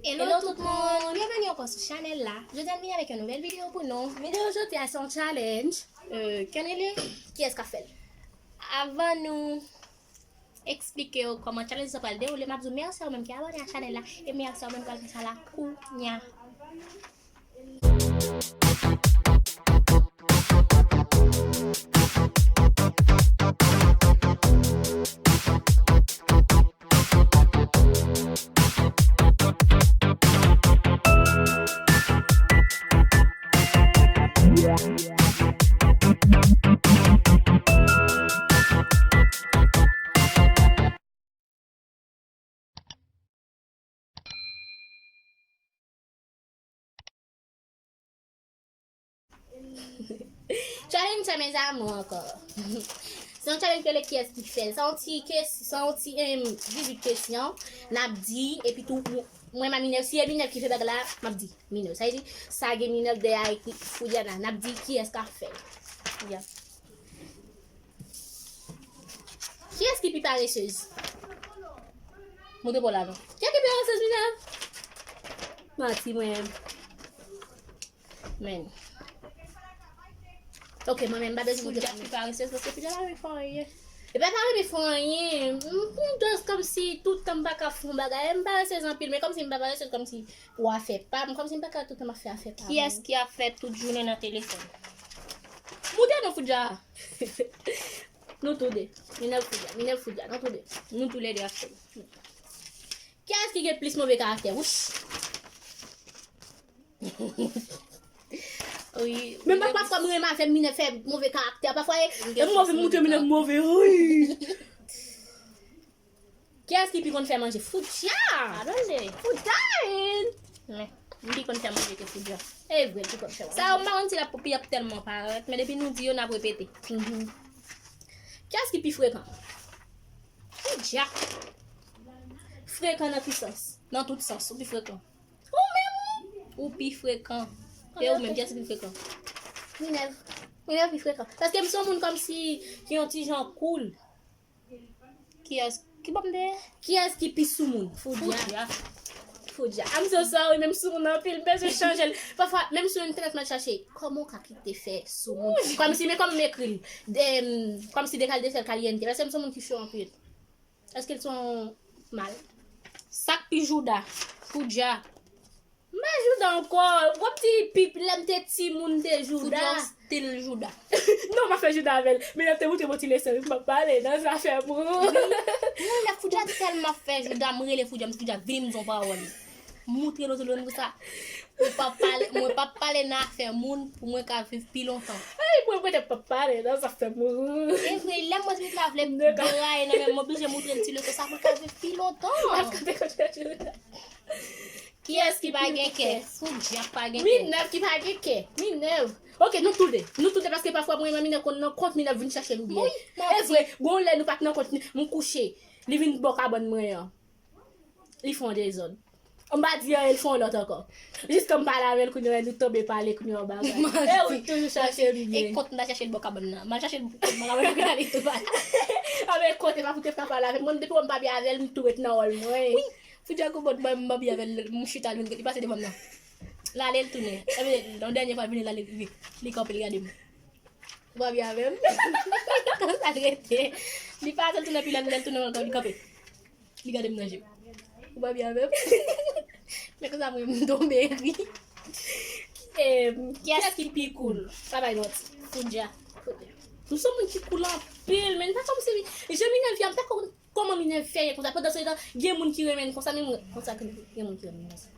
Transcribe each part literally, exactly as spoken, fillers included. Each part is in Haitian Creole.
Hello tout moun, byenveni ankò sou chanèl la. Jodi a n vini avèk yon nouvèl videyo pou nou. Videyo jodi a se yon challenge. Euh, ki rele kiyès k ap fè l? Avan nou eksplike w kòman challenge sa pral dewoule, m ap di w mèsi a ou menm ki abòne a chanèl la e mèsi a ou menm ki pral fè sa la kounya. Challenge sa, mes amours, ankò. Se yon challenge ki rele kiyès ki fè l. Se yon ti kes-, se yon ti, em, dizuit kesyon. N ap di, epi tou, mwen, mwen a Minèv, si e Minèv ki fè bagay la, m ap di Minèv. Sa vle di, sa gen Minèv dèyè a ekri Fujiana. N ap di kiyès k ap fè l. Ya. Kiyès ki pi paresez? Montre pa w la non. Kiyès ki pi paresez, Minèv? Manti, mwen. Men. Ok, mwen menm, m pa bezwen montre. Fuja pi paresez paske Fuja pa renmen fè anyen. E pa pa renmen fè anyen. M, m just kòmsi tout tan m pa ka fè yon bagay. M paresez anpil, men kòmsi m pa paresez, kòmsi pou afè pa m, kòmsi m pa ka tout tan m ap fè afè pa m. Kiyès ki ap fè tout jounen nan telefòn? Montre non, Fuja. Nou tou de. Minèv, Fuja, Minèv, Fuja, nou tou de. Nou tou lè de ap fè l. Kiyès ki gen plis move karaktè? Wouch. Wi. Men pafwa m renmen avè Minèv fè move karaktè. Pafwa e, e move, montre Minèv move. Wi. Kiyès ki pi konn fè manje? Fuja! Abòne! Fuja! Men, m pi konn fè manje ke Fuja. E vre, l pi konn fè manje. Sa yo, m pa konn si l ap, pi ap tèlman parèt, men depi nou di yo, n ap repete. Mhm. Kiyès ki pi frekan? Fuja! Frekan nan ki sans? Nan tout sans, ou pi frekan. Ou menm, ou pi frekan. E ou menm, kiyès ki pi frekan? Minèv. Minèv pi frekan. Paske m se yon moun kòmsi ki yon ti jan cool. Kiyès ki ban m de? Kiyès ki pi soumoun? Fuja. Fuja. Fuja. I'm so sorry, men m soumoun anpil, m bezwen chanje l. Pafwa, menm sou entènèt, m al chache. Kòman w ka kite fè soumoun? Kòmsi, men kòman m ekri l? De, kòmsi de kal de sèl kalyente. Paske m se yon moun ki cho anpil. Èske l se yon mal? Sa k pi jouda? Fuja. M pa jouda ankò. Gwo ti pip, lè m te timoun, m te jouda. Fuja yon stil jouda. Non, m ap fè jouda avè l. Men lè m te montre m yon ti leson, m ap pale nan zafè moun. Wi, lè Fuja tèlman fè jouda, m rele Fuja, m di Fuja, vini m di yon pawòl. Montre l yon ti leson pou sa. Mwen p ap pale, mwen p ap pale nan afè moun pou mwen ka viv pi lontan. Ay, mwen, mwen p ap pale nan zafè moun. E vre, lè m wè se la vle degaye nan men m, m oblije montre l ti leson sa pou l ka viv pi lontan. M ap kanpe kont jouda. Kiyès ki pa gen kè? Fuja pa gen kè. Minèv ki pa gen kè. Minèv. Ok, nou tou de. Nou tou de paske pafwa mwen, Minèv konn nan kont, Minèv vin chache m byen. Wi, manti. E vre, gon lè nou pa t nan kont, m kouche. Li vin bò kabann mwen an. Li fè yon dezòd. M pa di anyen, li fè yon lòt ankò. Jiska m pale avè l, kounye a nou tonbe pale, kounye a yon bagay. E wi, toujou chache m byen. E kont m ta chache l bò kabann nan. M al chache l bò kabann nan, kounye a li tou pale. Anben kont, e pa pou te fè pale avè m. Mwen, depi wè m pa byen avè l, m tou ret nan wòl mwen. Wi. Fuja gon bòt, mwen, m pa byen avè l, m chita, li vin, li pase devan m nan. L ale, l tounen. Ebyen, yon dènye fwa, l vini la, li, li, li kanpe, li gade m. Ou pa byen avè m? Konsa l rete. Li pase, l tounen, epi lè, lè l tounen ankò, li kanpe. Li gade m nan je. Ou pa byen avè m? Men konsa mwen, m tonbe ri. Em, kiyès ki pi cool? Pa bay manti. Fuja. M se yon moun ki cool anpil, men pa kòmsi jan Minèv ye a, m pa konn kòman Minèv fè ye konsa. Pandan se tan, gen moun ki renmen l konsa, men mwen, konsa gen moun ki renmen l konsa.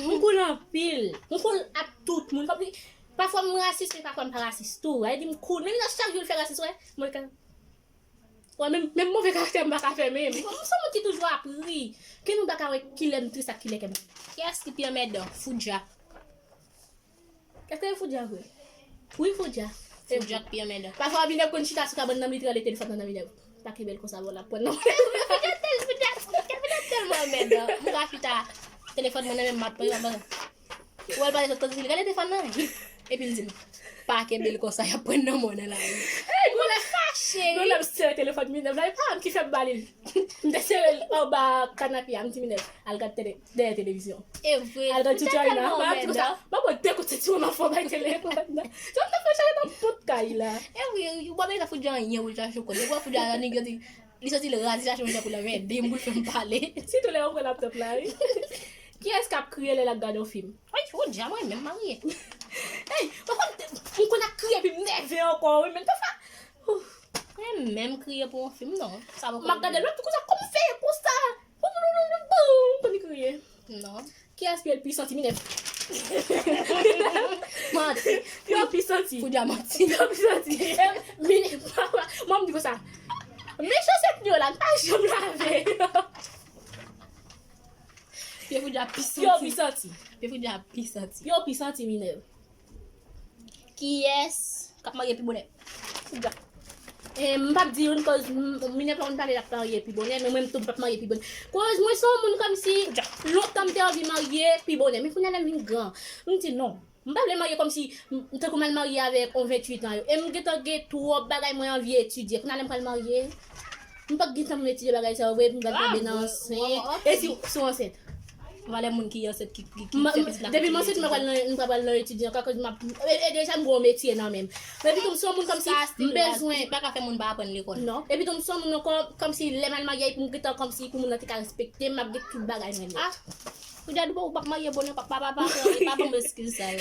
M cool anpil. M cool ak tout moun. Kòmsi, pafwa m rasis, men pafwa m pa rasis tou. Sa vle di m cool. Men Minèv chak jou l fè rasis, wè. Mwen ka Wè, menm, menm move karaktè m pa ka fè menm. M se yon moun ki toujou ap ri. Ke nou pa ka wè kilè m tris ak kilè kè m. Kiyès ki pi anmèdan? Fuja. Èske se Fuja vre? Wi, Fuja. Fuja ki pi anmèdan. Pafwa, Minèv konn chita sou kabann nan, li t rale telefòn nan nan Minèv. Pa kenbe l konsa, bon, l ap pran nan. Fuja tèl-, Fuja, Fuja, Fuja tèlman anmèdan. M ka chita, telefòn mwen nan men m, m ap pran yon bagay. Ou wè l pale sòt kote li, gade telefòn nan. Epi l di m, pa kenbe l konsa, y ap pran nan mò nan lari. Hey, gwo lè fache! Sere. Minèv sere telefòn Minèv la, e pa m ki fè m ba li l. M te sere l anba kanapye a, m di Minèv, al gad tele, dèyè televizyon. E vre. Al gad Titi Ayina. M ap di konsa, m ap pran de kout senti w nan fò bay telefòn nan. Se w te fè chache nan tout kay la. E vre, ou pa bezwen fè Foudja anyen, ou chache kòb. Depi w fè Foudja la, nèg yo di, li soti l raze chache mwen pou l anmède m, pou l fè m pale. Sitou lè yo pran laptop la, wi. Kiyès k ap kriye lè l ap gade yon fim? Wi, Foudja, mwen menm marye. Ey, pafwa m te, m konn ap kriye epi m nève ankò, wi, men pafwa. Mwen menm kriye pou yon fim, non. Sa poko rive. M ap gade lòt, konsa, kòm fè konsa. Boum, boum, boum, boum, boum, m konn kriye. Non. Kiyès pye l pi santi, Minèv? Manti. Pye w pi santi. Foudja manti. Pye w pi santi. E, Minèv, papa, mwen m di konsa. Men chansèt li yo la, m pa janm lave yo. Pye Foudja pi santi. Pye w pi santi. Pye Foudja pi santi. Pye w pi santi, Minèv. Kiyès k ap marye pi bonè? Foudja. E, m p ap di youn, koz m, Minèv pa konn pale l ap marye pi bonè, men mwen tou m p ap marye pi bonè. Koz mwen se yon moun kòmsi lontan m te anvi marye pi bonè, men kounye a lè m vin gran, m di non. M pa vle marye kòmsi m, m tankou m al marye avèk yon venntuit an yo. E m gentan gen twòp bagay mwen anvi etidye. Kounye a lè m pral marye, m pa t gen tan pou m etidye bagay sa yo vre, epi m pral tonbe nan ansent. E si, si w ansent? Valè moun ki ansent, ki, ki, ki fè pitit la. Depi m ansent, m pa pral nan, m pa pral nan etidye ankò, koz m ap, e, e deja m gen yon metye nan men m. Epi tou m se yon moun kòmsi m bezwen. Sa stil la, pitit pa ka fè moun pa aprann lekòl. Non. Epi tou m se yon moun ankò, kòmsi lè m al marye, pou m gentan kòmsi pou moun nan te ka respekte m, m ap gen tout bagay mwen nèt. Ou deja di ou p ap marye bonè, papa, papa, papa, e pa ban m eskiz sa yo.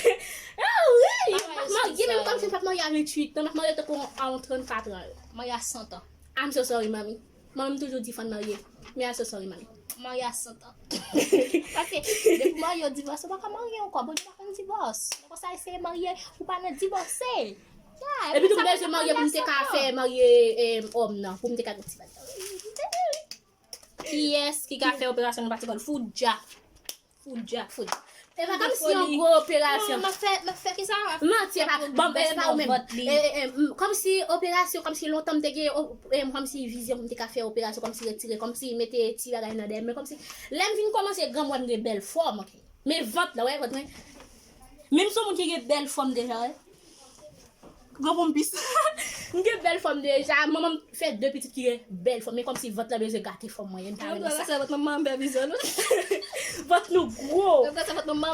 Ah wi, m ap marye, menm kòmsi m p ap marye a venntuit an, m ap marye tankou a yon trannkat an. Marye a san an. I'm so sorry, mami. Manmi m toujou di fò n marye. Men I'm so sorry, mami. Marye a san an. Paske, depi w marye, w divòse, ou pa ka marye ankò. Bondye pa konn divòs. Lè konsa, eseye marye, ou pa nan divòse. Epi tou m bezwen marye pou m te ka fè marye, em, òm nan, pou m te ka gen ti bagay. Kiyès ki ka fè operasyon nan pati kò l? Foudja. Foudja. Foudja. E pa kòmsi yon gwo operasyon. Non, m ap fè, m ap fè kisa? Manti, e pa, bon, e pa ou menm. E, e, e, m, kòmsi operasyon, kòmsi lontan m te gen, o, e, kòmsi vizyon pou m te ka fè operasyon, kòmsi retire, kòmsi mete ti bagay nan dèyè m, men kòmsi lè m vin kòmanse granm, wè m gen bèl fòm, ok. Men vant la, wè, vant mwen. Menm si yon moun ki gen bèl fòm deja, wè. Granm pou m pis. M gen bèl fòm deja. Manman m fè de pitit ki gen bèl fòm. Men kòmsi vant lan bezwen gate fòm mwen. M pa renmen sa. Vant nou gwo.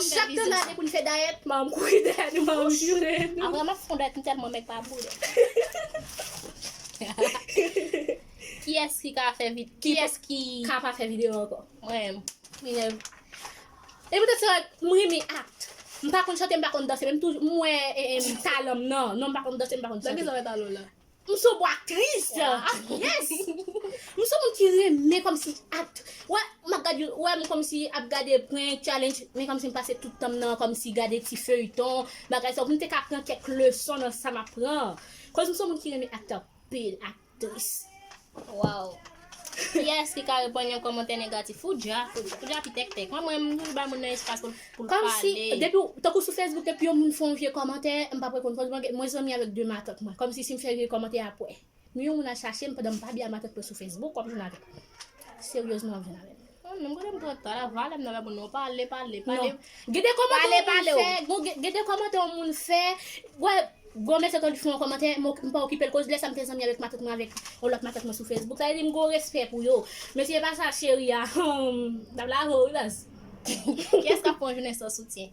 Chak tan n ale pou n fè dayèt, manman m kouri dèyè nou, manman m joure nou. Apre m ap fè yon dayèt, m tèlman mèg pa boule. Kiyès ki ka fè vid-, kiyès ki ka pa fè videyo ankò? Mwen. Minèv. E poutèt sa, m renmen act. M pa konn chante, m pa konn danse, men m toujou, m wè, e, e, m talan m nan. Non, m pa konn danse, m pa konn chante. Nan ki sa w wè talan w la? M se yon bon aktris. Yes. M se yon moun ki renmen kòmsi act. Wè, m ap gade, wè, m kòmsi ap gade prank, challenge, men kòmsi m pase tout tan m nan kòmsi gade ti feyton, bagay sa yo, pou m te ka pran kèk leson nan sa m ap pran. Koz m se yon moun ki renmen act anpil, act. Tris. Waw. Kiyès ki ka reponn yon kòmantè negatif? Foudja. Foudja pi tèktèk. Mwen, mwen, m toujou bay moun nan espas pou, pou l pale. Kòmsi, depi w, tankou sou Facebook, depi yon moun fè yon vye kòmantè, m p ap reponn. Kòmsi mwen, mwen zanmi avèk de matant mwen. Kòmsi si m fè vye kòmantè apre. Men yon moun al chache m pandan m pa byen a matant mwen sou Facebook, w ap jwenn avè m. Seryezman, w ap jwenn avè m. Mwen menm kote m pran tan la, valè m nan men moun nan, pale, pale, pale. Non. Gen de kòmantè yon moun fè, gen, gen de kòmantè yon moun fè, wè, gwo mesye tankou fè yon kòmantè, m pa okipe l, koz lè sa m fè zanmi avèk matant mwen, avèk yon lòt matant mwen sou Facebook, sa vle di m gen yon respè pou yo. Men si se pa sa, cheri a, m t ap lave w, wi, baz. Kiyès k ap fè yon jounen san soutyen?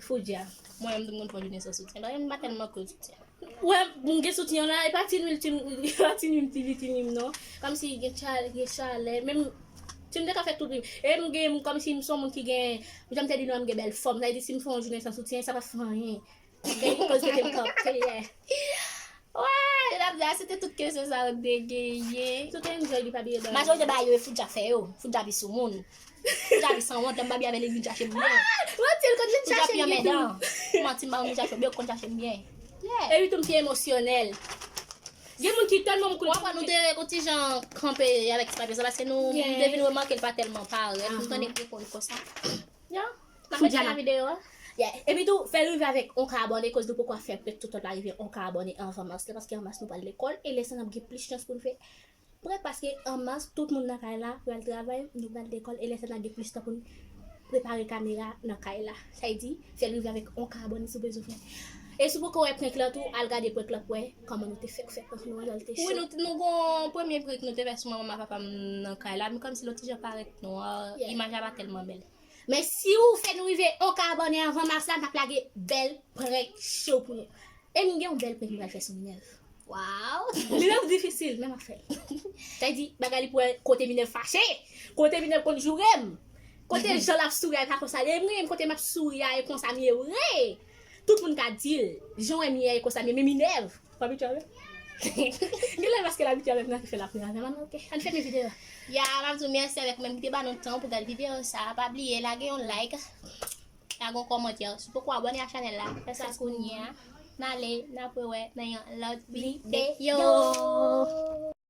Foudja. Mwen menm tou m konn fè yon jounen san soutyen, paske m pa tèlman koz soutyen. Wè, m gen soutyen la, e pa ti nwil, ti, e pa ti nwil, ti vi, ti nwil, non. Kòmsi gen chalè, gen chalè. Menm si m te ka fè tout vi m. E m gen, kòmsi m se yon moun ki gen, jan m te di nou, m gen bèl fòm. Sa vle di, si m fè yon jounen san soutyen, sa p ap fè anyen. Gen kòz kote m kanpe, yeah. Wè, n ap di a, se te tout kesyon sa yo te genyen. Tout enjoy, li pa bliye dòmi. Majorite bagay yo, e Foudja fè yo. Foudja pi sou moun. Foudja pi sanwont, lè m pa byen avè l, li vin chache m byen. Manti, l konn vin chache m byen tou. Manti, m pa konn vin chache w byen, ou konn chache m byen. Yeah. Epi tou, m pi emosyonèl. Gen moun ki tèlman m konn. W ap wè nou te yon ti jan kanpe avèk ti papye sa, paske nou, m te vin remake l pa tèlman parèt. M tande kri konn konsa. Yeah. N ap met fen a videyo a. Yeah. Epi tou, fè l rive avèk yon ka abòne, koz nou poko fè prèt tout lòt la rive yon ka abòne anvan mas la, paske an mas nou pral lekòl, e lè sa n ap gen plis chans pou n fè prèt, paske an mas, tout moun nan kay la pral travay, nou pral lekòl, e lè sa n ap gen plis tan pou n prepare kamera nan kay la. Sa vle di, fè l rive avèk yon ka abòne si w bezwen fè. E si w poko wè prank lan tou, al gade prank lan pou wè kòman nou te fèk fè prank nou an, jan l te cho. Wi, nou, nou gon premye prank nou te fè sou manman ak papa m nan kay la, men kòmsi nou ti jan parèt nou an, Yeah. Imaj la pa tèlman bèl. Men si w fè nou rive yon ka abòne anvan mas la, n ap lage bèl prank cho pou nou. E m gen yon bèl prank m pral fè sou Minèv. Waw. Minèv difisil, men m ap fè l. Sa vle di, bagay li pou wè kote Minèv fache, kote Minèv konn joure m, kote jan l ap souri a, e pa konsa li ye vre, kote m ap souri a, e konsa m ye vre. Tout moun ka di l, jan w wè m ye a, e konsa m ye, men Minèv, w abitye avè m. Gen lè paske l abitye avè m nan ki fè l ap ri avè m, an, ok. Ann fèmen videyo a. Ya, m ap di w mèsi avèk mwen ki te ba nou tan pou gade videyo sa. Pa bliye lage yon like, lage yon kòmantè. Si w poko abòne a chanèl la, fè sa kounye a. N ale, n ap wè nan yon lòt videyo.